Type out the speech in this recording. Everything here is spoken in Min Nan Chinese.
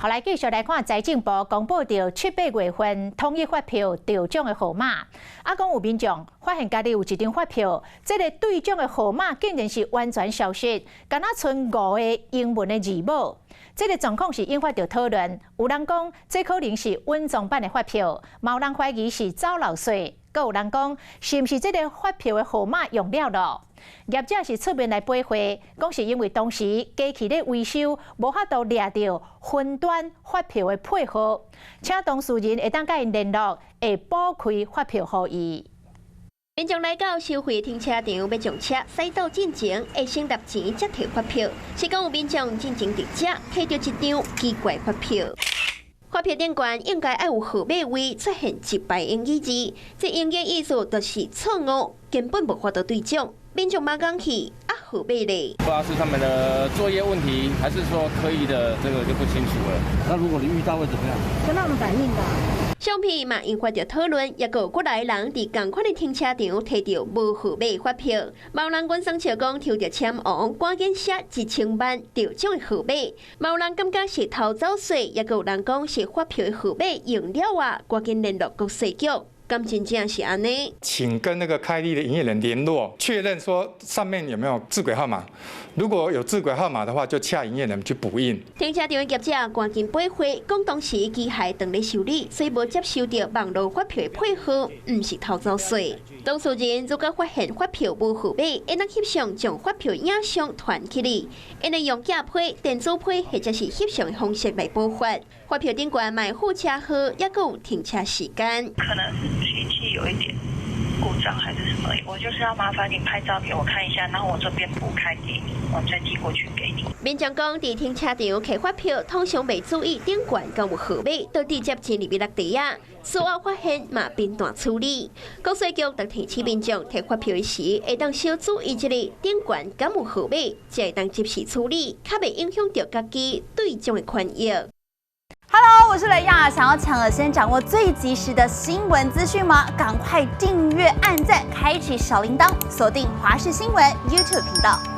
好，來繼續來看財政部公布著七八月份統一發票著獎的號碼。啊，講有民眾發現家己有一張發票，這個兌獎的號碼竟然是完全消失，敢若賰五個英文的字母。這個狀況是引發著討論，有人講這可能是隱藏版的發票，嘛有人懷疑是走漏稅，閣有人講是毋是這個發票的號碼用了囉？業者是出面來駁話，講是因為當時機器咧維修，無法度掠著分端發票的配號，請當事人會當佮𪜶聯絡，會補開發票予伊。民眾來到收費停車場欲上車，駛到進前會先沓錢才提發票。是講有民眾進前佇遮提著一張奇怪發票。發票頂懸應該愛有號碼位出現一排英語字，這英語意思就是錯誤，根本無法度對獎。民眾嘛講起啊，號碼咧，不知道是他們的作業問題，還是說刻意的，這個就不清楚了。那如果你遇到會怎麼樣？跟他們反映的。相片嘛引發著討論，抑閣有過來人佇仝款的停車場提著無號碼發票，嘛有人關心笑講抽著籤王，趕緊寫1000萬著獎的號碼，嘛有人感覺是偷走稅，抑閣有人講是發票的號碼用了啊，趕緊聯絡國稅局。敢真正是按呢？請跟那個開立的營業人聯絡，確認說上面有沒有字軌號碼。如果有字軌號碼的話，就洽營業人去補印。停車場的業者趕緊駁話，講當時機械當咧修理，所以無接收著網路發票的配號，毋是偷走稅。當事人如果發現發票無號碼，會當翕相將發票影像傳起來，會當用寄批、電子批或者是翕相的方式來補發。發票頂懸嘛會附車號，抑閣有停車時間。可能是機器有一點故障還是什麼，我就是要麻煩你拍照給我看一下，然後我這邊補開給你，我再寄過去給你。民眾講，佇停車場提發票，通常袂注意頂懸敢有號碼，都直接進入去落地仔。事後發現嘛，便當處理。國稅局特提醒民眾提發票時，會當小注意一下頂懸敢有號碼，才會當及時處理，較袂影響著家己兌獎的權益。 Hello，我是雷亞，想要搶先掌握最及時的新聞資訊嗎？趕快訂閱、按讚、開啟小鈴鐺，鎖定華視新聞 YouTube 頻道。